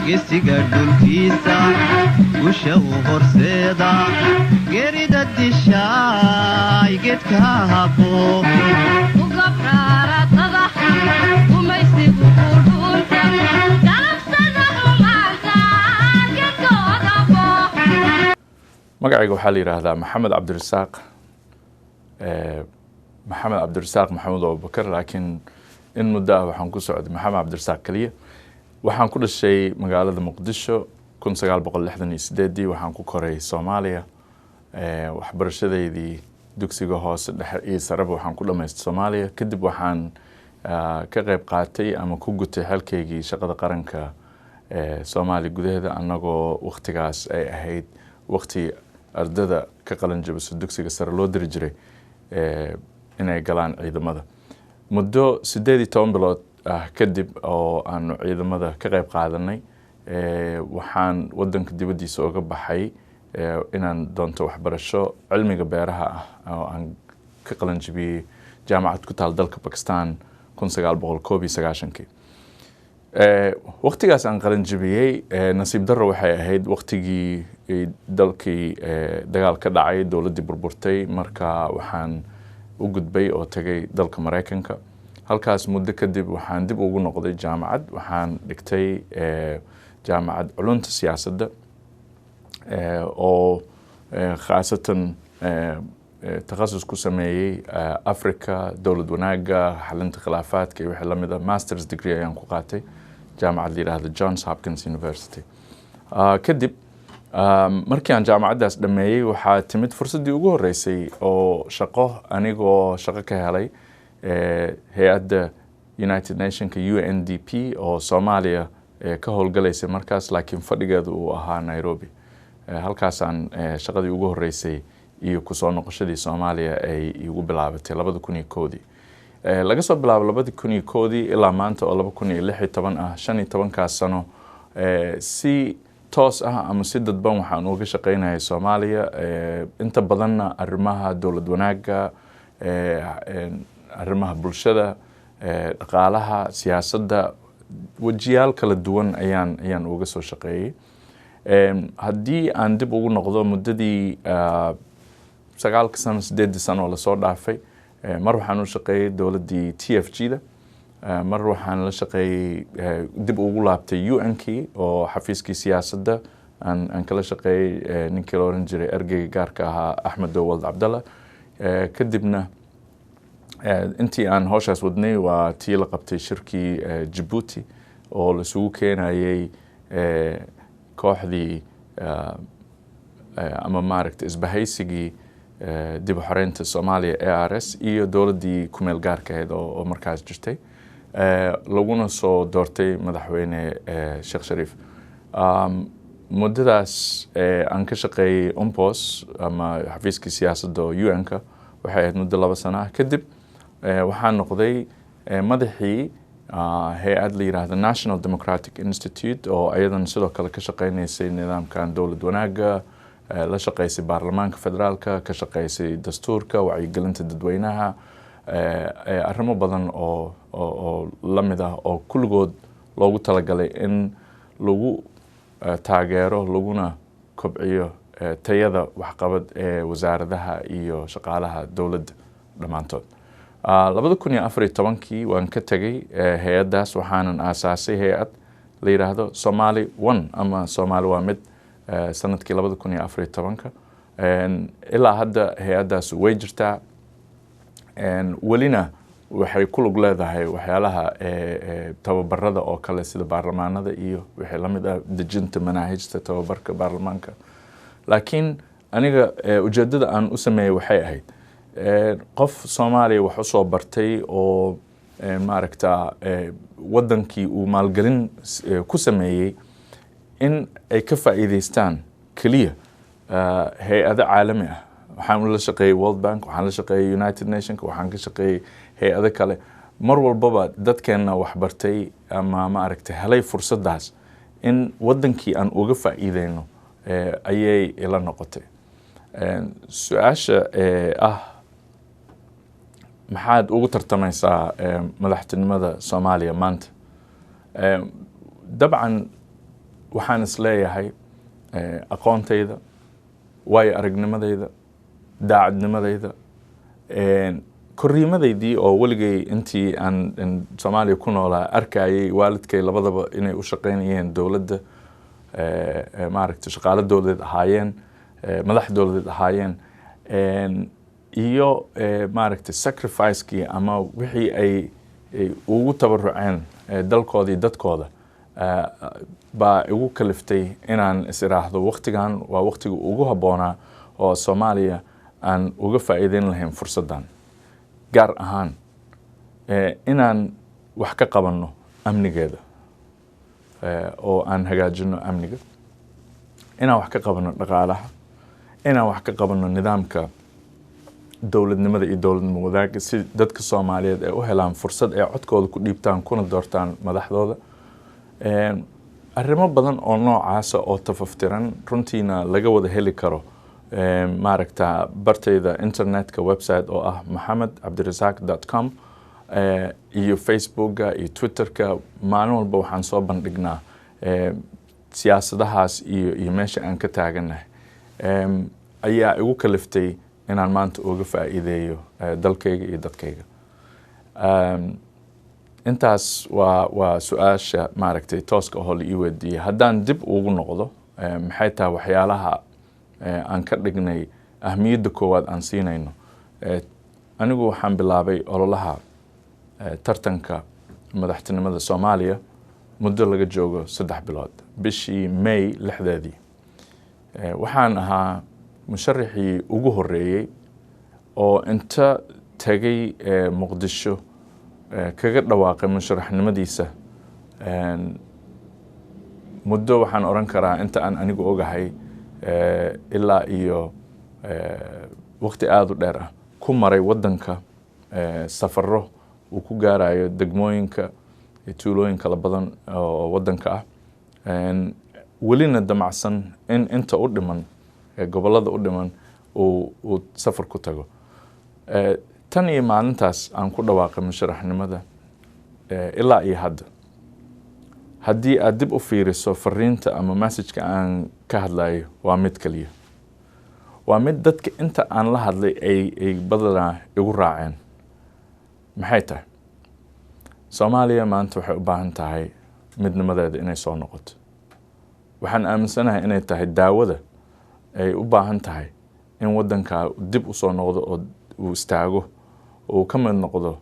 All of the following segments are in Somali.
Gesiga dhulkiisa gusha u horseeda, geerida dishaay geedka habo. Magacayga waxaa la yidhaahdaa Maxamed Cabdirasaaq, Maxamed Cabdirasaaq Maxamuud Abubakar, laakiin in muddo ah waxaan ku socday Maxamed Cabdirasaaq keliya. Waxaan ku dhashay magaalada Muqdisho 1968-dii. Waxaan ku koray Soomaaliya. Waxbarashadeydii dugsiga hoose, dhexe iyo sareba waxaan ku dhamaystay Soomaaliya. Kadib waxaan ka qayb qaatay ama ku gutay xelkaygii shaqada qaranka Soomaaliya gudaheeda, annagoo waktigaas ay ahayd wakti ardada ka qalin jabiso dugsiga sare loo diri jiray inay galaan ciidamada. Muddo 18 bilood ah kadib oo aanu ciidamada ka qayb qaadanay, waxaan wadanka dibaddiisa uga baxay inaan doonto waxbarasho cilmiga beeraha ah oo aan ka qalin jabiyey jaamacad ku taal dalka Bakistan 1991-kii. Waqtigaas aan qalin jabiyey, nasiib darro waxay ahayd waqtigii dalkii dagaal ka dhacay, dowladdii burburtay. Marka waxaan u gudbay oo tegay dalka Maraykanka. Halkaas muddo kadib waxaan dib ugu noqday jaamacad. Waxaan dhigtay jaamacad culunta siyaasadda oo khaasatan takhasus ku sameeyey Africa, dowlad wanaagga, xalinta khilaafaadka iyo wixii lamid ah. Masters degree ayaan ku qaatay jaamacad la yidhaahdo Johns Hopkins University. Kadib markii aan jaamacaddaas dhameeyey, waxaa timid fursaddii ugu horreysay oo shaqo, anigoo shaqo ka helay hay-adda United Nationka UNDP oo Soomaaliya ka howlgalaysay markaas, laakiin fadhigeedu uu ahaa Nairobi. Halkaasaan shaqadii ugu horreysay iyo kusoo noqoshadii Soomaaliya ay igu bilaabatay 2001-dii. Laga soo bilaabo 2001-dii ilaa maanta oo 2016 ah, 15-kaas sano si toos ah ama si dadban waxaan uga shaqeynayay Soomaaliya, inta badanna arrimaha dowlad wanaagga, arrimaha bulshada, dhaqaalaha, siyaasadda, wejiyaal kala duwan ayaan uga soo shaqeeyey. Haddii aan dib ugu noqdo muddadii 9-ka sano, 8-dii sano oo lasoo dhaafay, mar waxaan u shaqeeyey dowladdii TFG da, mar waxaan la shaqeeyey, dib ugu laabtay UN-kii oo xafiiskii siyaasadda aan kala shaqeeyey ninkii la oran jiray ergeyga gaarka ahaa Axmed Dowald Cabdalla. Kadibna intii aan howshaas wadnay waa tii la qabtay shirkii Djibouti oo laisugu keenayey kooxdii ama maaragtay isbahaysigii dib u xoreynta Soomaaliya ARS iyo dowladdii kumeel gaarka ahayd oo markaas jirtay, laguna soo doortay madaxweyne Sheekh Shariif. Muddadaas aan ka shaqeeyey UNPOS ama xafiiskii siyaasadda oo UN-ka waxay ahayd muddo 2 sano ah. Kadib waxaan noqday madaxii hay-ad la yidhaahdo National Democratic Institute oo ayadana sidoo kale ka shaqeynaysay nidaamkan dowlad wanaagga, la shaqeysay baarlamaanka federaalka, ka shaqeysay dastuurka, wacyigelinta dadweynaha, arrimo badan oo la mid ah oo kulligood loogu talagalay in lagu taageero laguna kobciyo tayada waxqabad ee wasaaradaha iyo shaqaalaha dowladda dhammaantood. 2014-kii waan ka tegay hay-addaas, waxaanan aasaasay hay-ad la yidhaahdo Somali One ama Soomaali waa mid sanadkii 2014-ka. Ilaa hadda hay-addaas way jirtaa, welina waxay ku lug leedahay waxyaalaha tababarada oo kale sida baarlamaanada iyo wixii la mid ah, dejinta manaahijta tababarka baarlamaanka. Laakiin aniga ujeeddada aan u sameeyey waxay ahayd qof Soomaaliya wax usoo bartay oo maaragta wadankii uu maalgelin ku sameeyey in ay ka faa'iideystaan keliya hay-ado caalami ah. Waxaan la shaqeeyey World Bank, waxaan la shaqeeyey United Nationka, waxaan ka shaqeeyey hay-ado kale. Mar walbaba dadkeenna waxbartay ama maaragtay helay fursaddaas in wadankii aan uga faa'iideyno ayay ila noqotay. Su-aasha ah maxaad ugu tartamaysaa madaxtinimada Soomaaliya maanta? Dabcan Waxaan is leeyahay aqoontayda, waayo aragnimadayda, daacadnimadayda, korriimadaydii oo weligay intii aan Soomaaliya ku noolaa arkayay waalidkay labadaba inay u shaqaynayeen dowladda, maaragtay, shaqaale dowladeed ahaayeen, madax dowladeed ahaayeen, iyo maaragtay, sacrifice-kii ama wixii ay ugu tabaruceen dalkooda iyo dadkooda baa igu kaliftay inaan is iraahdo waqtigan waa waqtiga ugu habboonaa oo Soomaaliya aan uga faa'iideyn lahayn fursaddan, gaar ahaan inaan wax ka qabanno amnigeeda oo aan hagaajino amniga, inaan wax ka qabanno dhaqaalaha, inaan wax ka qabanno nidaamka dowladnimada iyo dowladnimo wadaagga, si dadka Soomaaliyeed ay u helaan fursad ay codkooda ku dhiibtaan kuna doortaan madaxdooda. Arrimo badan oo noocaasa oo tafaftiran runtiina laga wada heli karo, maaragta, bartayda internetka website oo ah maxamedcabdirasaaq.com iyo Facebooka iyo Twitterka. Maalin walba waxaan soo bandhignaa siyaasadahaas iyo meesha aan ka taagannahay ayaa igu kaliftay inaan maanta uga faa'iideeyo dalkayga iyo dadkayga. Intaas waa su-aasha, maaragtay, tooska ahoo la ii weydiiyey. Haddaan dib ugu noqdo, maxay tahay waxyaalaha aan ka dhignay ahmiyadda koowaad aan siinayno? Anigu waxaan bilaabay ololaha tartanka madaxtinimada Soomaaliya muddo laga joogo 3 bilood, bishii May 6deedii. Waxaan ahaa musharaxii ugu horeeyey oo inta tegay Muqdisho kaga dhawaaqay musharaxnimadiisa muddo, waxaan oran karaa inta aan anigu ogahay, ilaa iyo waqti aada u dheer ah ku maray waddanka safaro uu ku gaarayo degmooyinka iyo tuulooyin kala badan oo waddanka ah, welina damacsan in inta u dhiman gobollada u dhiman uu safar ku tago. Tan iyo maalintaas aan ku dhawaaqay musharaxnimada ilaa iyo hadda, haddii aad dib u fiiriso fariinta ama messageka aan ka hadlayo, waa mid kaliya, waa mid dadka inta aan la hadlay ay badanaa igu raaceen. Maxay tahay? Soomaaliya maanta waxay u baahan tahay midnimadeeda inay soo noqoto. Waxaan aaminsanahay inay tahay daawada ay u baahan tahay in waddanka dib usoo noqdo oo uu istaago, uu ka mid noqdo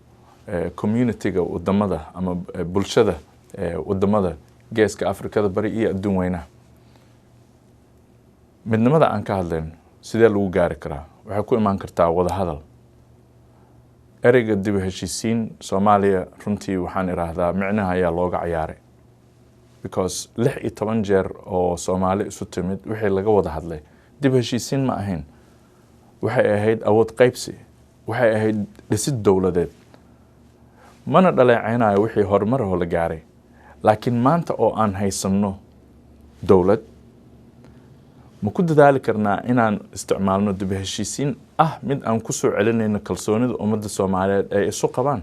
community-ga wadamada ama bulshada wadamada Geeska Afrikada Bari iyo adduun weynaha. Midnimada aan ka hadlayno sidee lagu gaari karaa? Waxay ku imaan kartaa wada hadal. Ereyga dib u heshiisiin Soomaaliya runtii waxaan idhaahdaa micnaha ayaa looga ciyaaray, because 16 jeer oo Soomaali isu timid wixii laga wada hadlay dib u heshiisiin ma ahayn. Waxay ahayd awood qaybsi, waxay ahayd dhisid dowladeed. Mana dhaleeceynayo wixii horumar oo la gaaray, laakiin maanta oo aan haysanno dowlad, ma ku dadaali karnaa inaan isticmaalno dib u heshiisiin ah mid aan ku soo celinayno kalsoonida ummadda Soomaaliyeed ay isu qabaan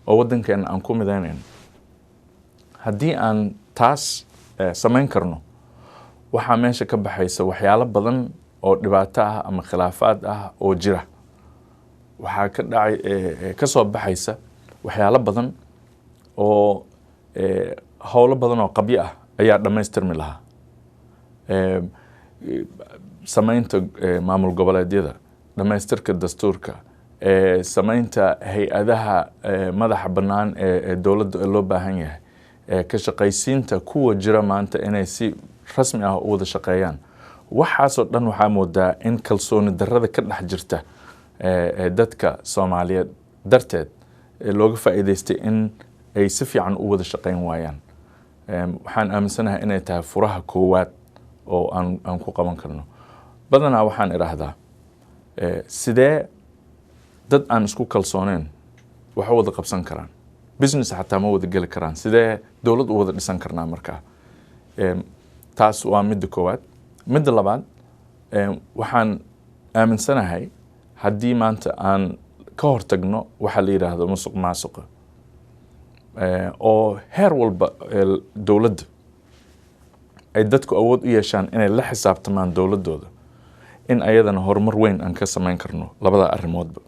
oo waddankeena aan ku midaynayno? Haddii aan taas samayn karno, waxaa meesha ka baxaysa waxyaalo badan oo dhibaato ah ama khilaafaad ah oo jira. Waxaa ka dhacay, ka soo baxaysa waxyaalo badan oo howlo badan oo qabyo ah ayaa dhammaystirmi lahaa. Samaynta maamul goboleedyada, dhammaystirka dastuurka, samaynta hay-adaha madaxa bannaan ee dowladda loo baahan yahay, ka shaqaysiinta kuwa jira maanta inay si rasmi ah u wada shaqeeyaan, waxaasoo dhan waxaa moodaa in kalsooni darrada ka dhex jirta dadka Soomaaliyeed darteed looga faa'iidaystay in ay si fiican u wada shaqeyn waayaan. Waxaan aaminsanahay inay tahay furaha koowaad oo aan ku qaban karno. Badanaa waxaan idhaahdaa, sidee dad aan isku kalsooneyn wax u wada qabsan karaan? Business xataa ma wada geli karaan, sidee dowlad u wada dhisan karnaa? Markaa taas waa midda koowaad. Midda labaad, waxaan aaminsanahay haddii maanta aan ka hortagno waxa la yidhaahdo musuq maasuqa oo heer walba dowladda ay dadku awood u yeeshaan inay la xisaabtamaan dowladooda, in ayadana horumar weyn aan ka samayn karno labada arrimoodba.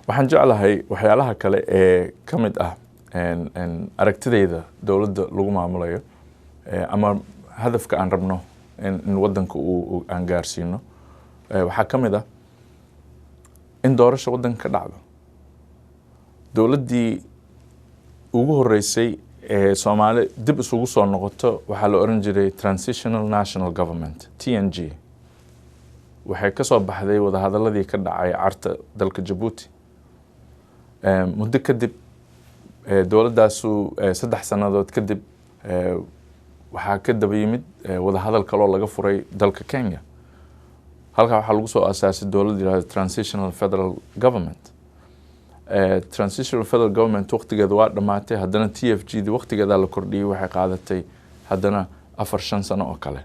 Waxaan jeclahay waxyaalaha kale ee ka mid ah aragtidayda dowladda lagu maamulayo ama hadafka aan rabno in wadanka uu aan gaarsiino, waxaa ka mid ah in doorasho wadanka ka dhacdo. Dowladdii ugu horeysay ee Soomaali dib isugu soo noqoto waxaa la oran jiray Transitional National Government, TNG. Waxay ka soo baxday wadahadaladii ka dhacay Carta, dalka Jabuuti. Muddo kadib, dowladdaasu 3 sannadood kadib, waxaa ka daba yimid wadahadal kaloo laga furay dalka Kenya. Halkaa waxaa lagu soo asaasay dowlad yihahdo Transitional Federal Government. Transitional Federal Government waqtigeeda waa dhammaatay. Haddana TFG di waqtigeedaa la kordhiyey, waxay qaadatay haddana 4, 5 sano oo kale,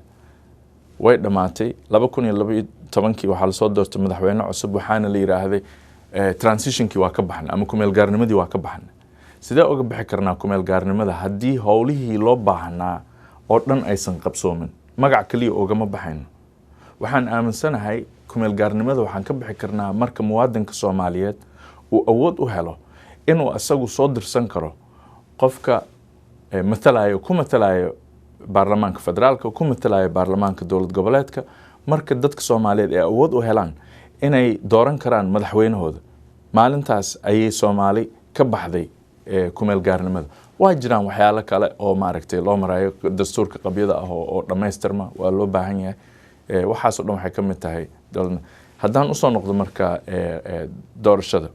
way dhammaatay. 2012-kii waxaa lasoo doortay madaxweyne cusub, waxaana la yidhaahday transitionkii waa ka baxnay ama kumeel gaarnimadii waa ka baxnay. Sidee uga bixi karnaa kumeel gaarnimada haddii howlihii loo baahnaa oo dhan aysan qabsoomin? Magac kaliya ugama baxayno. Waxaan aaminsanahay kumeel gaarnimada waxaan ka bixi karnaa marka muwaadinka Soomaaliyeed uu awood u helo inuu isagu soo dirsan karo qofka matalayo, ku matalayo baarlamaanka federaalka, ku matalayo baarlamaanka dowlad goboleedka. Marka dadka Soomaaliyeed ay awood u helaan inay dooran karaan madaxweynahooda, maalintaas ayay Soomaali ka baxday kumeel gaarnimada. Waa jiraan waxyaalo kale oo maaragtay loo marayo dastuurka qabyada ah oo dhammaystirma, waa loo baahan yahay. Waxaasoo dhan waxay ka mid tahay dowladna. Haddaan usoo noqdo marka doorashada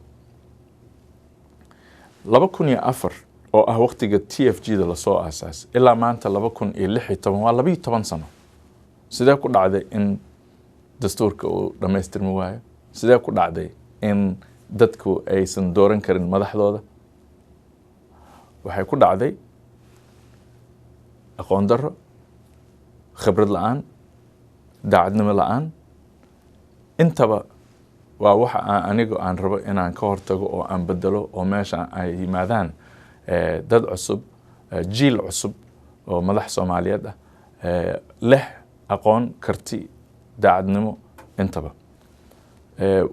2004 oo ah waqtiga TFG da lasoo aasaasay ilaa maanta 2016, waa 12 sano. Sidee ku dhacday in dastuurka uu dhammaystirmi waayo? Sidee ku dhacday in dadku aysan dooran karin madaxdooda? Waxay ku dhacday aqoon darro, khibrad la-aan, daacadnimo la-aan. Intaba waa waxa aan anigu aan rabo inaan ka hortago oo aan bedelo, oo meesha ay yimaadaan dad cusub, jiil cusub oo madax Soomaaliyeed ah, leh aqoon, karti, daacadnimo intaba.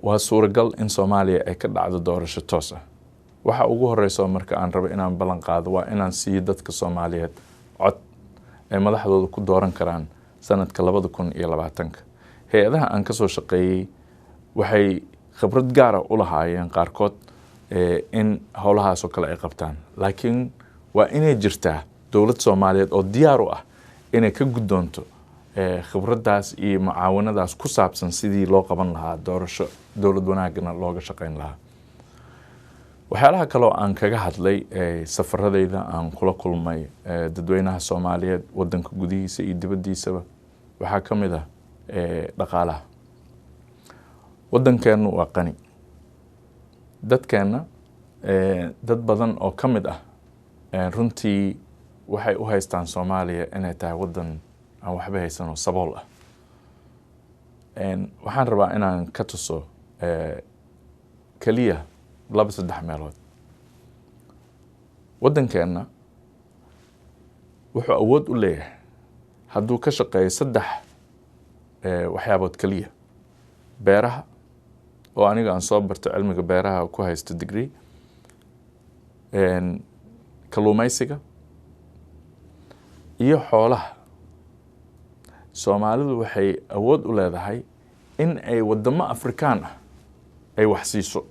Waa suuragal in Soomaaliya ay ka dhacdo doorasho toos ah. Waxa ugu horeysa marka aan rabo inaan ballan qaado waa inaan siiyo dadka Soomaaliyeed cod ay madaxdooda ku dooran karaan sanadka 2020-ka. Hay-adaha aan kasoo shaqeeyey waxay khibrad gaara u lahaayeen qaarkood in howlahaas oo kale ay qabtaan, laakiin waa inay jirtaa dowlad Soomaaliyeed oo diyaar u ah inay ka guddoonto khibraddaas iyo mucaawanadaas ku saabsan sidii loo qaban lahaa doorasho, dowlad wanaagna looga shaqeyn lahaa. Waxyaalaha kaloo aan kaga hadlay safaradayda aan kula kulmay dadweynaha Soomaaliyeed wadanka gudihiisa iyo dibaddiisaba waxaa ka mid ah dhaqaalaha. Waddankeennu waa qani. Dadkeenna dad badan oo ka mid ah runtii waxay u haystaan Soomaaliya inay tahay waddan aan waxba haysan oo sabool ah. Waxaan rabaa inaan ka tuso keliya laba saddex meelood. Waddankeenna wuxuu awood u leeyahay hadduu ka shaqeeyo saddex waxyaabood keliya: beeraha, oo aniga aan soo barto cilmiga beeraha, ku haysto degree, kalluumaysiga iyo xoolaha. Soomaalidu waxay awood u leedahay in ay wadamo Afrikaan ah ay wax siiso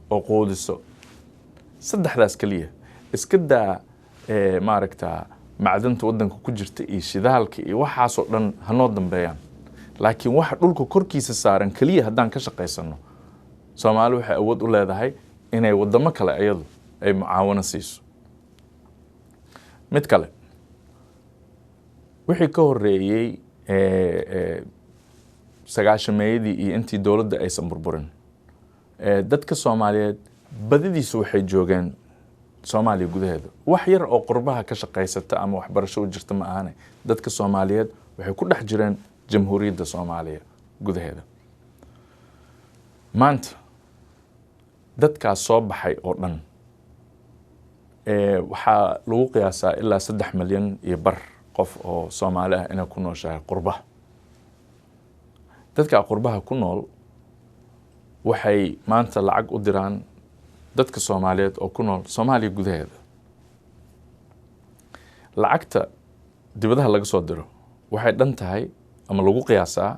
oo quudiso saddexdaas keliya. Iska daa maaragta macdanta waddanka ku jirta iyo shidaalka iyo waxaasoo dhan hanoo dambeeyaan, laakiin waxa dhulka korkiisa saaran keliya haddaan ka shaqaysano, Soomaali waxay awood u leedahay inay wadamo kale iyadu ay mucaawano siiso. Mid kale, wixii ka horeeyey sagaashameeyadii iyo intii dowladda aysan burburin, dadka Soomaaliyeed badidiisu waxay joogeen Soomaaliya gudaheeda. Wax yar oo qurbaha ka shaqaysata ama waxbarasho u jirta ma ahane, dadka Soomaaliyeed waxay ku dhex jireen Jamhuuriyadda Soomaaliya gudaheeda. Maanta dadkaas soo baxay oo dhan waxaa lagu qiyaasaa ilaa 3.5 milyan qof oo Soomaali ah inay ku nooshahay qurbaha. Dadka qurbaha ku nool waxay maanta lacag u diraan dadka Soomaaliyeed oo ku nool Soomaaliya gudaheeda. Lacagta dibadaha laga soo diro waxay dhan tahay ama lagu qiyaasaa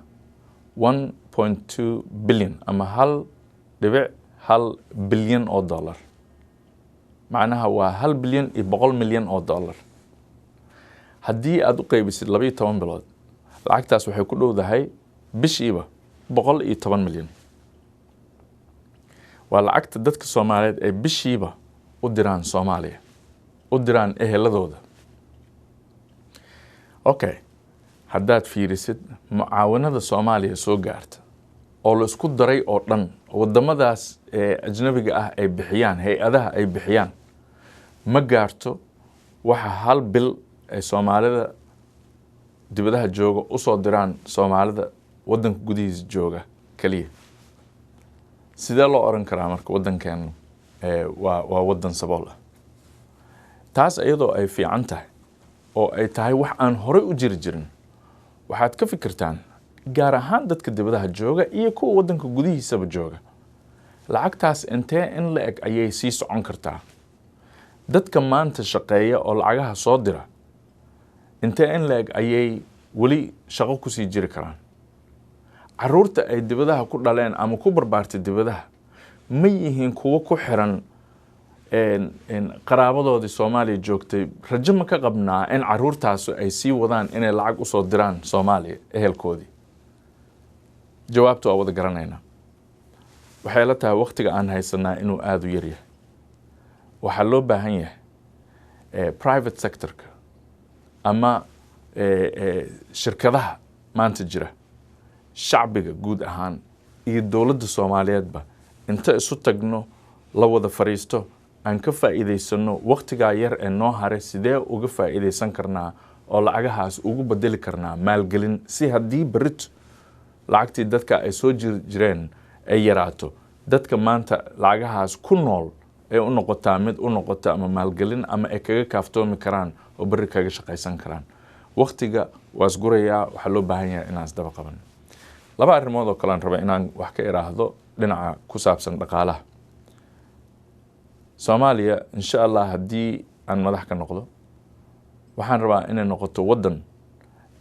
1.2 billion ama 1.1 bilyan oo dollar. Macnaha waa 1 bilyan iyo 100 milyan oo dollar. Haddii aada u qeybisid 12 bilood, lacagtaas waxay ku dhowdahay bishiiba 110 milyan. Waa lacagta dadka Soomaaliyeed ay bishiiba u diraan Soomaaliya, u diraan eheladooda. Okay, haddaad fiirisid mucaawanada Soomaaliya soo gaarta oo la isku daray oo dhan, wadamadaas ee ajnabiga ah ay bixiyaan, hay-adaha ay bixiyaan, ma gaarto waxa hal bil ay Soomaalida dibadaha jooga usoo diraan Soomaalida wadanka gudihiisa jooga keliya. Sidee loo oran karaa marka waddankeenu waa wadan sabool ah? Taas iyadoo ay fiican tahay oo ay tahay wax aan horey u jiri jirin, waxaad ka fikirtaan, gaar ahaan dadka dibadaha jooga iyo kuwa waddanka gudihiisaba jooga, lacagtaas intee in la eg ayay sii socon kartaa? Dadka maanta shaqeeya oo lacagaha soo dira, intee in la eg ayay weli shaqo kusii jiri karaan? Caruurta ay dibadaha ku dhaleen ama ku barbaartay dibadaha ma yihiin kuwo ku xiran qaraabadoodii Soomaaliya joogtay? Rajo ma ka qabnaa in caruurtaasu ay sii wadaan inay lacag usoo diraan Soomaaliya ehelkoodii? Jawaabta waa wada garanaynaa. Waxay la tahay waktiga aan haysanaa inuu aada u yaryahay. Waxaa loo baahan yahay private sectorka ama shirkadaha maanta jira, shacbiga guud ahaan iyo dowladda Soomaaliyeedba inta isu tagno, la wada fadhiisto, aan ka faa'iidaysano waktigaa yar ee noo haray. Sidee uga faa'iidaysan karnaa oo lacagahaas ugu bedeli karnaa maalgelin, si haddii berito lacagtii dadka ay soo jiri jireen ay yaraato, dadka maanta lacagahaas ku nool ay u noqotaa mid u noqota ama maalgelin ama ay kaga kaaftoomi karaan oo berri kaga shaqaysan karaan? Waktiga waa isgurayaa. Waxaa loo baahan yahay inaan isdaba qaban. Laba arrimood oo kale aan raba inaan wax ka iraahdo dhinaca ku saabsan dhaqaalaha Soomaaliya. Insha Allah, haddii aan madax ka noqdo, waxaan rabaa inay noqoto waddan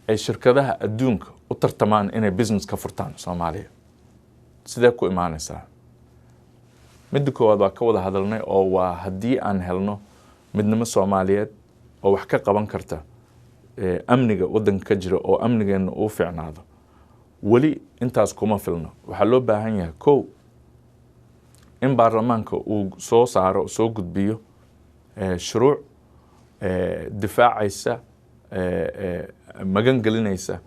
ay shirkadaha adduunka u tartamaan inay business ka furtaan Soomaaliya. Sidee ku imaanaysaa? Midda koowaad waa ka wada hadalnay, oo waa haddii aan helno midnimo Soomaaliyeed oo wax ka qaban karta amniga waddanka ka jira oo amnigeena uu fiicnaado. Weli intaas kuma filno. Waxaa loo baahan yahay, kow, in baarlamaanka uu soo saaro, soo gudbiyo shuruuc difaacaysa, magan gelinaysa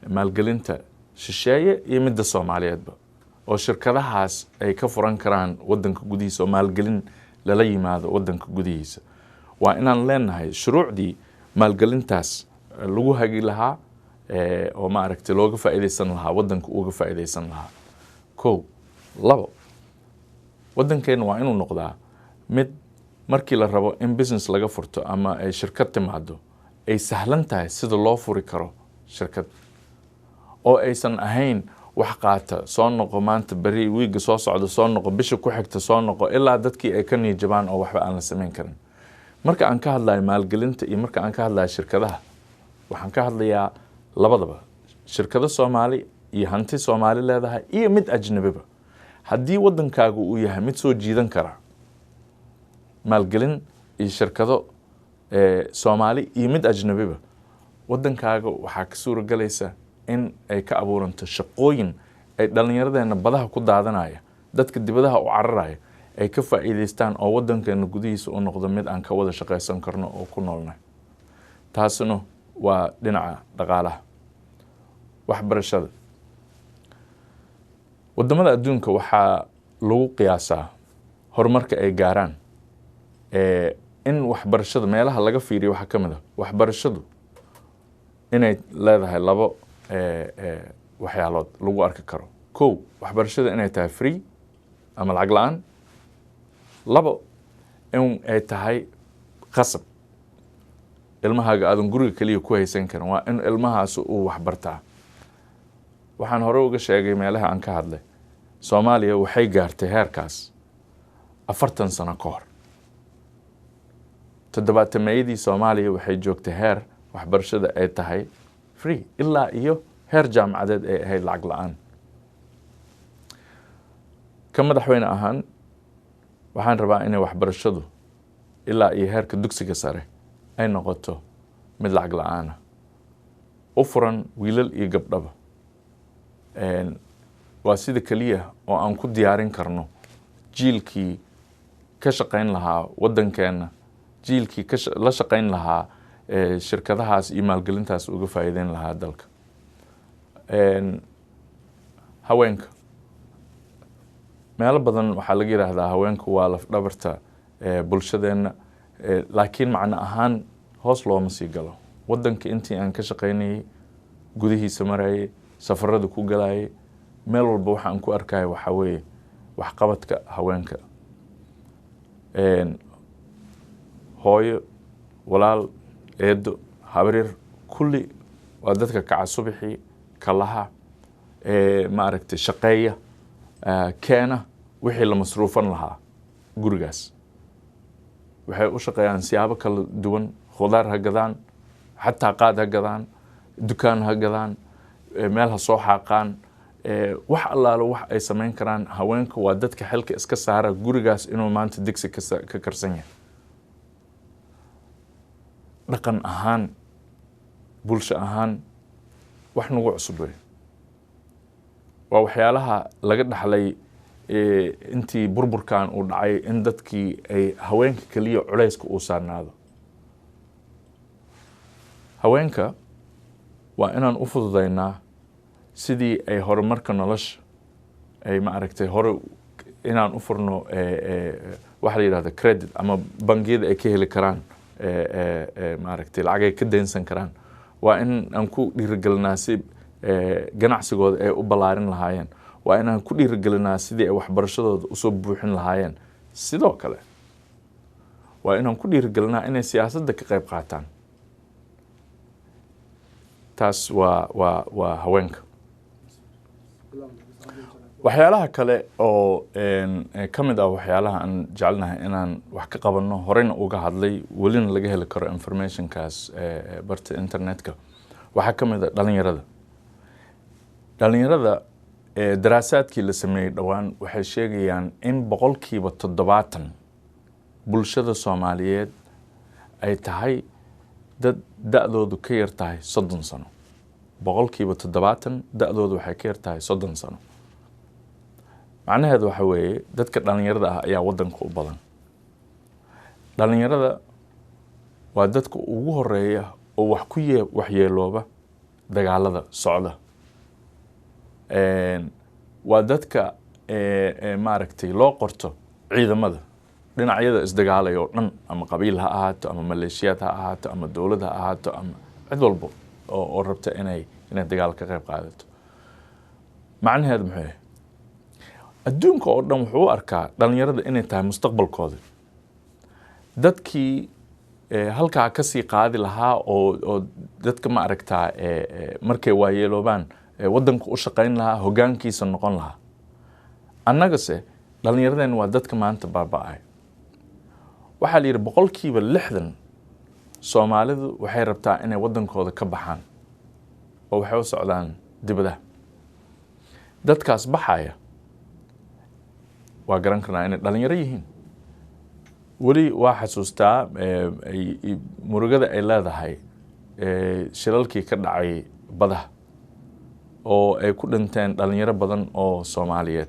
maalgelinta shisheeye iyo midda Soomaaliyeedba, oo shirkadahaas ay ka furan karaan waddanka gudihiisa oo maalgelin lala yimaado waddanka gudihiisa. Waa inaan leenahay shuruucdii maalgelintaas lagu hagi lahaa oo maaragtay looga faa'iidaysan lahaa, waddanka uga faa'iidaysan lahaa. Kow. Labo, waddankeena waa inuu noqdaa mid markii la rabo in business laga furto ama ay shirkad timaado, ay sahlan tahay sida loo furi karo shirkad, oo aysan ahayn wax qaata soo noqo maanta, beri, wiigga soo socda soo noqo, bisha ku xigta soo noqo, ilaa dadkii ay ka niijabaan oo waxba aan la samayn karin. Marka aan ka hadlayo maalgelinta iyo marka aan ka hadlayo shirkadaha, waxaan ka hadlayaa labadaba, shirkado Soomaali iyo hanti Soomaali leedahay iyo mid ajnabiba. Haddii waddankaagu uu yahay mid soo jiidan kara maalgelin iyo shirkado Soomaali iyo mid ajnabiba, waddankaaga waxaa ka suuragelaysa in ay ka abuuranto shaqooyin ay dhallinyaradeenna badaha ku daadanaya, dadka dibadaha u cararaya ay ka faa'iidaystaan, oo waddankeena gudihiisa u noqdo mid aan ka wada shaqaysan karno oo ku noolnahay. Taasina waa dhinaca dhaqaalaha. Waxbarashada wadamada adduunka waxaa lagu qiyaasaa horumarka ay gaaraan in waxbarashada meelaha laga fiiriyo waxaa ka mid ah waxbarashadu inay leedahay labo waxyaalood lagu arki karo. Kow, waxbarashada inay tahay free ama lacag la-aan. Labo, in ay tahay qasab. Ilmahaaga aadan guriga keliya ku haysan karin, waa in ilmahaas uu waxbartaa. Waxaan hore uga sheegay meelaha aan ka hadlay, Soomaaliya waxay gaartay heerkaas 40 sano ka hor. Toddobaatameeyadii Soomaaliya waxay joogtay heer waxbarashada ay tahay free, ilaa iyo heer jaamacadeed ay ahayd lacag la-aan. Ka madaxweyne ahaan, waxaan rabaa inay waxbarashadu ilaa iyo heerka dugsiga sare ay noqoto mid lacag la-aana, u furan wiilal iyo gabdhaba. Waa sida keliya oo aan ku diyaarin karno jiilkii ka shaqayn lahaa waddankeena, jiilkii la shaqayn lahaa shirkadahaas iyo maalgelintaas uga faa'iideyn lahaa dalka. Haweenka, meelo badan waxaa laga yidhaahdaa haweenku waa lafdhabarta bulshadeenna, laakiin macno ahaan hoos looma sii galo. Waddanka intii aan ka shaqaynayay, gudihiisa marayay, safarada ku galayay, meel walba waxa aan ku arkaya waxaa weeye waxqabadka haweenka. Hooyo, walaal, eedo, habaryar, kulli waa dadka kaca subaxii, kalaha, maaragtay, shaqeeya, keena wixii la masruufan lahaa gurigaas. Waxay u shaqeeyaan siyaabo kala duwan: khudaar ha gadaan, xataa qaad ha gadaan, dukaan ha gadaan, meel ha soo xaaqaan, wax allaalo wax ay samayn karaan. Haweenka waa dadka xilka iska saara gurigaas inuu maanta digsi ka karsan yahay. Dhaqan ahaan, bulsho ahaan, wax nagu cusub wey. Waa waxyaalaha laga dhaxlay intii burburkan uu dhacay, in dadkii ay haweenka keliya culayska uu saarnaado. Haweenka waa inaan u fududaynaa sidii ay horumarka nolosha ay, maaragtay, hore inaan u furno waxa la yidhahda credit ama bangiyada ay ka heli karaan, maaragtay, lacag ay ka deynsan karaan. Waa in aan ku dhiirigelinaa si ganacsigooda ay u ballaarin lahaayeen. Waa inaan ku dhiirigelinaa sidii ay waxbarashadooda usoo buuxin lahaayeen. Sidoo kale waa inaan ku dhiirigelinaa inay siyaasadda ka qayb qaataan. Taas waa haweenka. Waxyaalaha kale oo ka mid ah waxyaalaha aan jecelnahay inaan wax ka qabanno, horeyna uga hadlay, welina laga heli karo informationkaas barta internetka, waxaa ka mid ah dhalinyarada. Dhalinyarada, daraasaadkii la sameeyey dhowaan waxay sheegayaan in 70% bulshada Soomaaliyeed ay tahay dad da-doodu ka yar tahay 30 sano. 70% da-doodu waxay ka yar tahay 30 sano. Macnaheedu waxa weeye dadka dhalinyarada ah ayaa waddanka u badan. Dhalinyarada waa dadka ugu horeeya oo wax ku waxyeelooba dagaalada socda. Waa dadka, maaragtay, loo qorto ciidamada dhinacyada isdagaalaya oo dhan, ama qabiil ha ahaato, ama maleeshiyaad ha ahaato, ama dowlad ha ahaato, ama cid walbo oo rabta inay dagaal ka qayb qaadato. Macnaheedu muxuu yahay? Adduunka oo dhan wuxuu u arkaa dhalinyarada inay tahay mustaqbalkooda, dadkii halkaa kasii qaadi lahaa oo dadka, ma aragtaa, markay waayeeloobaan waddanka u shaqayn lahaa, hoggaankiisa noqon lahaa. Annagase dhallinyaradeen waa dadka maanta baaba-ay. Waxaa la yidhi 60% Soomaalidu waxay rabtaa inay waddankooda ka baxaan oo waxay u socdaan dibadaha. Dadkaas baxaya waa garan karnaa inay dhalinyaro yihiin. Weli waa xasuustaa murugada ay leedahay shilalkii ka dhacay badaha oo ay ku dhinteen dhalinyaro badan oo Soomaaliyeed,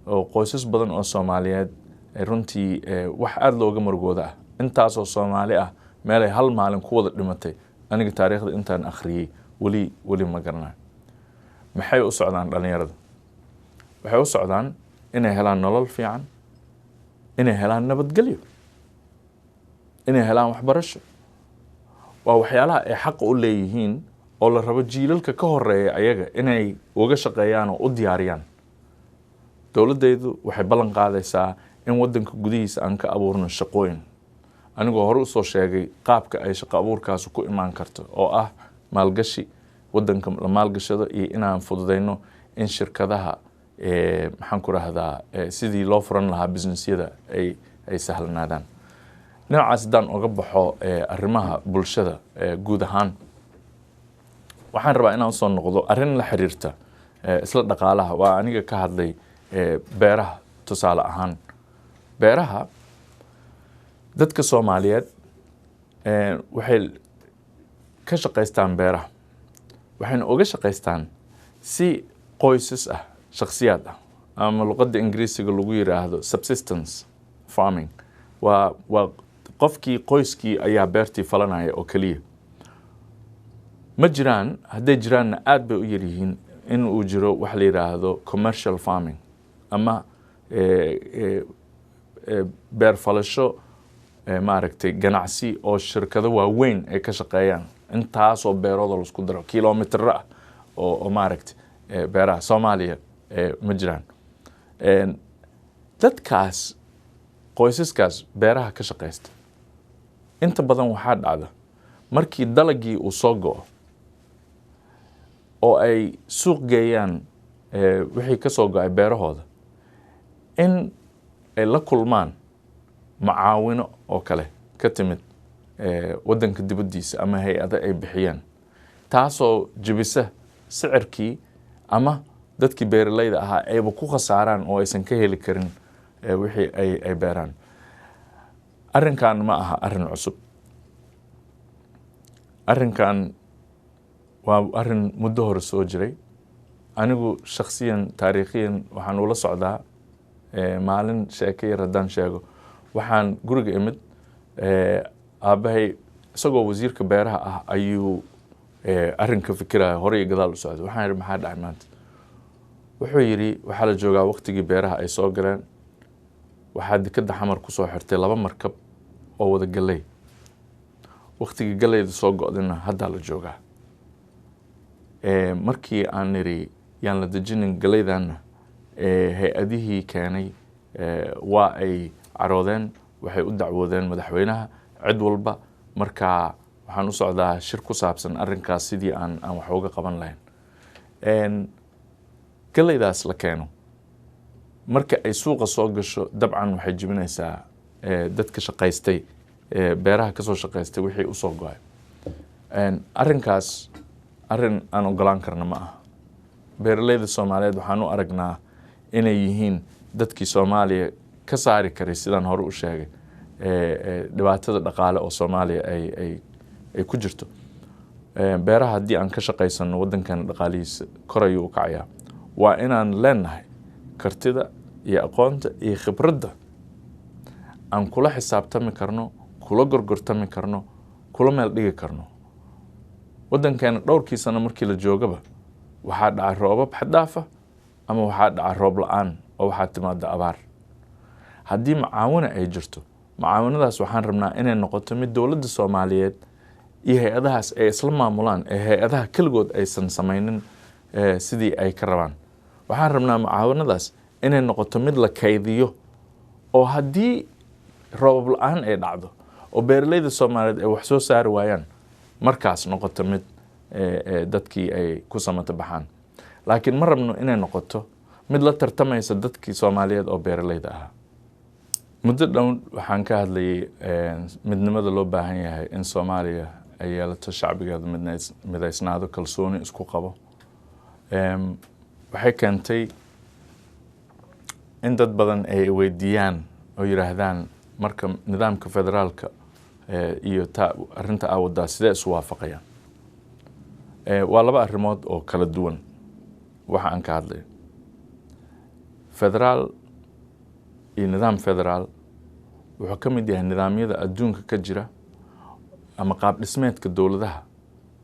oo qoysas badan oo Soomaaliyeed. Runtii wax aada looga murugooda ah, intaasoo Soomaali ah meelay hal maalin ku wada dhimatay, aniga taariikhda intaan akhriyey weli ma garanayo. Maxay u socdaan dhalinyarada? Waxay u socdaan inay helaan nolol fiican, inay helaan nabadgelyo, inay helaan waxbarasho. Waa waxyaalaha ay xaqa u leeyihiin oo la rabo jiilalka ka horeeya ayaga inay uga shaqeeyaan oo u diyaariyaan. Dowladdaydu waxay ballan qaadaysaa in waddanka gudihiisa aan ka abuurno shaqooyin, Anigoo hore usoo sheegay qaabka ay shaqo abuurkaasi ku imaan karto, oo ah maalgashi wadanka la maalgashado iyo inaan fududeyno in shirkadaha, maxaan ku rahdaa, sidii loo furan lahaa businessyada ay sahlanaadaan. Dhinacaas haddaan oga baxo arrimaha bulshada guud ahaan, waxaan rabaa inaan usoo noqdo arrin la xiriirta isla dhaqaalaha. Waa aniga ka hadlay beeraha. Tusaale ahaan, beeraha, dadka Soomaaliyeed waxay ka shaqaystaan beeraha, waxayna uga shaqaystaan si qoysas ah, shakhsiyaad ah, ama luqadda Ingiriisiga lagu yiraahdo subsistence farming. Waa qofkii, qoyskii ayaa beertii falanaya oo keliya. Ma jiraan, hadday jiraanna aad bay u yaryihiin, in uu jiro wax la yiraahdo commercial farming ama beer falasho, maaragtay, ganacsi oo shirkado waaweyn ay ka shaqeeyaan, intaasoo beeroodoo laisku daro, kilomitro ah oo maaragtay beeraha Soomaaliya ma jiraan. Dadkaas, qoysaskaas beeraha ka shaqeysta, inta badan waxaa dhacda markii dalagii uu soo go'o oo ay suuq geeyaan wixii ka soo go'ay beerahooda, in ay la kulmaan macaawino oo kale ka timid waddanka dibaddiisa ama hay'ado ay bixiyeen, taasoo jebisa sicirkii ama dadkii beeralayda ahaa ayba ku khasaaraan oo aysan ka heli karin wixii ay beeraan. Arrinkan ma aha arrin cusub. Arrinkan waa arrin muddo hore soo jiray. Anigu shakhsiyan, taariikhiyan waxaan ula socdaa. Maalin sheeko yar haddaan sheego, waxaan guriga imid, aabbahay isagoo wasiirka beeraha ah ayuu arrinka fikiraya, hore iyo gadaal u socday. Waxaan idhi, "Maxaa dhacay maanta?" Wuxuu yidhi, "Waxaa la joogaa waqtigii beeraha ay soo galeen. Waxaa dekadda Xamar kusoo xirtay laba markab oo wada galley. Waqtigii galleyda soo go'dayna haddaa la joogaa." Markii aan nidhi yaan la dejinin galleydanna, hay'adihii keenay waa ay caroodeen, waxay u dacwoodeen madaxweynaha, cid walba. Marka waxaan u socdaa shir ku saabsan arrinkaas, sidii aan wax uga qaban lahayn. Galleydaas la keeno marka ay suuqa soo gasho, dabcan waxay jebinaysaa dadka shaqaystay, beeraha kasoo shaqaystay, wixii usoo go'ay. Arrinkaas arrin aan ogolaan karna ma aha. Beeralayda Soomaaliyeed waxaan u aragnaa inay yihiin dadkii Soomaaliya ka saari karay, sidaan hore u sheegay, dhibaatada dhaqaale oo Soomaaliya ay ku jirto. Beeraha haddii aan ka shaqaysano, waddankan dhaqaalihiisa kor ayuu u kacayaa. Waa inaan leenahay kartida iyo aqoonta iyo khibradda aan kula xisaabtami karno, kula gorgortami karno, kula meel dhigi karno. Waddankeena dhowrkii sano markii la joogaba waxaa dhaca roobab xad dhaafa ama waxaa dhaca roob la'aan oo waxaa timaada abaar. Haddii macaawina ay jirto, macaawinadaas waxaan rabnaa inay noqoto mid dowladda Soomaaliyeed iyo hay'adahaas ay isla maamulaan, ee hay'adaha keligood aysan samaynin sidii ay ka rabaan. Waxaan rabnaa macaawinadaas inay noqoto mid la kaydiyo, oo haddii roobab la'aan ay dhacdo oo beeralayda Soomaaliyeed ay wax soo saari waayaan, markaas noqoto mid dadkii ay ku samato baxaan. Laakiin ma rabno inay noqoto mid la tartamaysa dadkii Soomaaliyeed oo beeralayda ahaa. Muddo dhow waxaan ka hadlayay midnimada loo baahan yahay in Soomaaliya ay yeelato, shacbigeedu midaysnaado, kalsooni isku qabo. Waxay keentay in dad badan ay weydiiyaan oo yidhaahdaan, "Marka nidaamka federaalka iyo ta arrinta aa wadaa sidee isu waafaqayaan?" Waa laba arrimood oo kala duwan waxa aan ka hadlayo. Federaal iyo nidaam federaal wuxuu ka mid yahay nidaamyada adduunka ka jira ama qaab dhismeedka dowladaha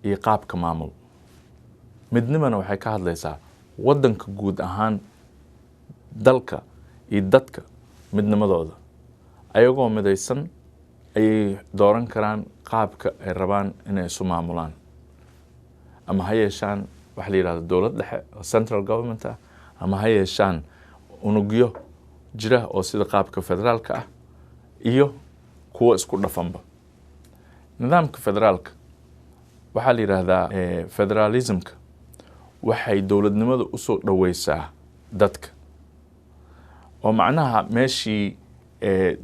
iyo qaabka maamul. Midnimana waxay ka hadlaysaa waddanka guud ahaan, dalka iyo dadka midnimadooda. Ayagoo midaysan ayay dooran karaan qaabka ay rabaan inay isu maamulaan, ama ha yeeshaan waxa la yidhahdo dowlad dhexe oo central government ah, ama ha yeeshaan unugyo jira oo sida qaabka federaalka ah iyo Kuwo isku dhafanba. Nidaamka federaalka waxaa la yidhaahdaa federalismka waxay dowladnimada usoo dhoweysaa dadka, oo macnaha meeshii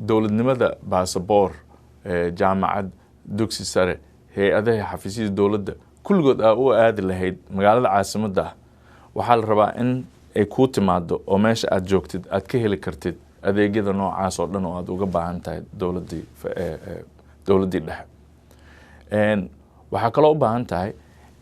dowladnimada baasaboor, jaamacad, dugsi sare, hay-adaha, xafiisyada dowladda kulligood aa u aadi lahayd magaalada caasimadda ah, waxaa la rabaa in ay kuu timaado oo meesha aad joogtid aad ka heli kartid adeegyada noocaas oo dhan oo aad uga baahan tahay dowladdii dhexe. Waxaa kaloo u baahan tahay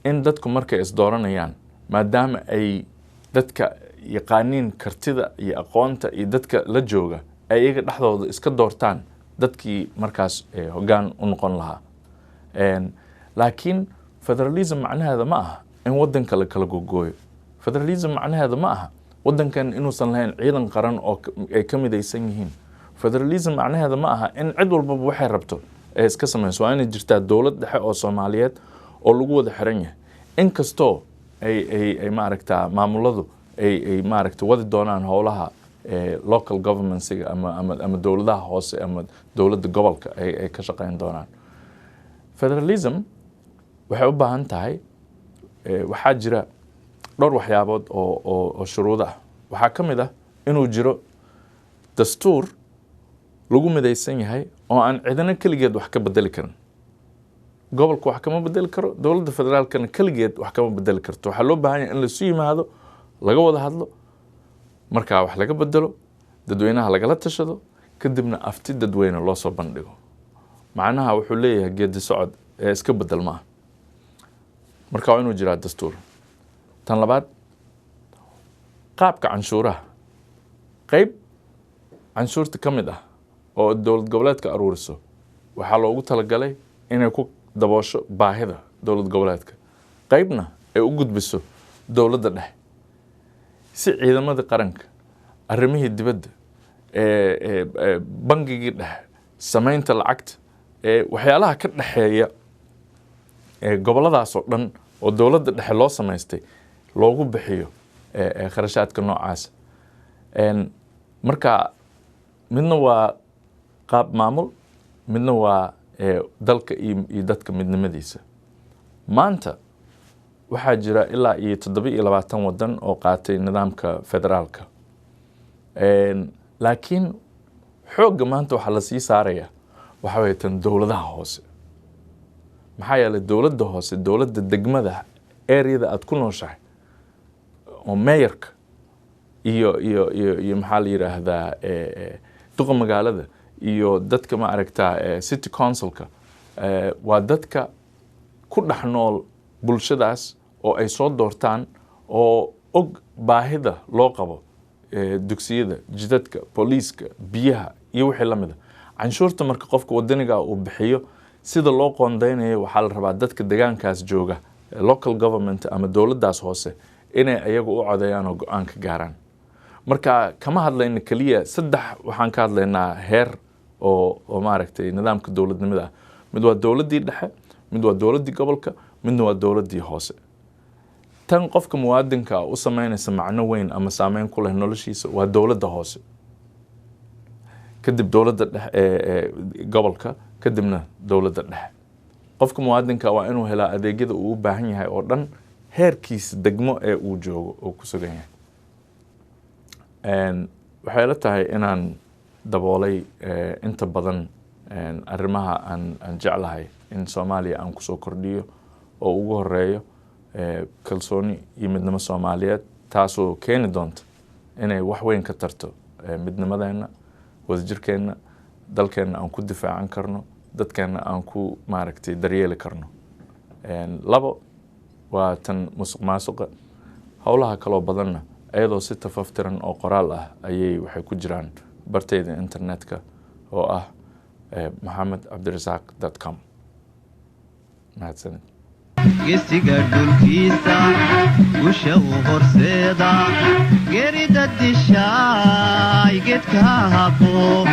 in dadku markay isdooranayaan, maadaama ay dadka yaqaaniin kartida iyo aqoonta iyo dadka la jooga, ay iyaga dhexdooda iska doortaan dadkii markaas hoggaan u noqon lahaa. Laakiin federalism macnaheeda ma aha in wadanka la kala gogooyo. Federalism macnaheeda ma aha wadankan inuusan lahayn ciidan qaran oo ay ka midaysan yihiin. Federalism macnaheeda ma aha in cid walbaba waxay rabto ay iska samayso. Waa inay jirtaa dowlad dhexe oo Soomaaliyeed oo lagu wada xiran yahay, inkastoo ay maaragtaa maamuladu ay maaragta wadi doonaan howlaha local governmentsiga ama dowladaha hoose ama dowladda gobolka ay ka shaqeyn doonaan. Federalism waxay u baahan tahay, waxaa jira dhowr waxyaabood oo shuruudo ah. Waxaa ka mid ah inuu jiro dastuur lagu midaysan yahay oo aan cidina keligeed wax ka bedeli karin. Gobolka wax kama bedeli karo, dowladda federaalkana keligeed wax kama bedeli karto. Waxaa loo baahan yahay in laisu yimaado, laga wada hadlo, markaa wax laga bedelo, dadweynaha lagala tashado, kadibna afti dadweyne loo soo bandhigo. Macnaha wuxuu leeyahay geedi socod ee iska bedel maaha. Marka waa inuu jiraa dastuur. Tan labaad, qaabka canshuuraha. Qeyb canshuurta ka mid ah oo dowlad goboleedka aruuriso waxaa loogu talagalay inay ku daboosho baahida dowlad goboleedka, qeybna ay u gudbiso dowladda dhexe si ciidamadii qaranka, arrimihii dibadda, bangigii dhexe, samaynta lacagta, waxyaalaha ka dhexeeya gobolladaas oo dhan oo dowladda dhexe loo samaystay loogu bixiyo kharashaadka noocaas. Marka midna waa qaab maamul, midna waa dalka iyo dadka midnimadiisa. Maanta waxaa jira ilaa iyo 27 wadan oo qaatay nidaamka federaalka. Laakiin xoogga maanta waxaa lasii saaraya waxaa weeye tan dowladaha hoose. Maxaa yeelay dowladda hoose, dowladda degmada, areada aad ku nooshahay oo mayorka iyo maxaa la yidhaahdaa, duqa magaalada iyo dadka ma aragtaa city councilka, waa dadka ku dhex nool bulshadaas oo ay soo doortaan oo og baahida loo qabo dugsiyada, jidadka, booliiska, biyaha iyo wixii la mid a. Canshuurta marka qofka wadaniga uu bixiyo, sida loo qoondeynayo, waxaa la rabaa dadka deegaankaas jooga, local government ama dowladdaas hoose, inay ayagu u codeeyaan oo go-aan ka gaaraan. Marka kama hadlayno keliya saddex, waxaan ka hadlaynaa heer oo maaragtay nidaamka dowladnimada ah. Mid waa dowladdii dhexe, mid waa dowladdii gobolka, midna waa dowladdii hoose. Tan qofka muwaadinka u sameynaysa macno weyn ama saameyn ku leh noloshiisa waa dowladda hoose, kadib dowladda dhexe ee gobolka, kadibna dowladda dhexe. Qofka muwaadinka waa inuu helaa adeegyada uu u baahan yahay oo dhan heerkiisa degmo ee uu joogo oo ku sugan yahay. Waxay la tahay inaan daboolay inta badan arrimaha aan jeclahay in Soomaaliya aan kusoo kordhiyo, oo ugu horeeyo kalsooni iyo midnimo Soomaaliyeed, taasoo keeni doonta inay wax weyn ka tarto midnimadeenna, wadajirkeenna, dalkeenna aan ku difaacan karno, dadkeenna aan ku maaragtay daryeeli karno. Labo waa tan musuq maasuqa. Howlaha kaloo badanna iyadoo si tafaftiran oo qoraal ah ayay waxay ku jiraan bartayda internetka oo ah maxamedcabdirasaaq.com. Mahadsanid. Gesiga dhulkiisa gusha u horseeda, geerida dishaay geedka habo.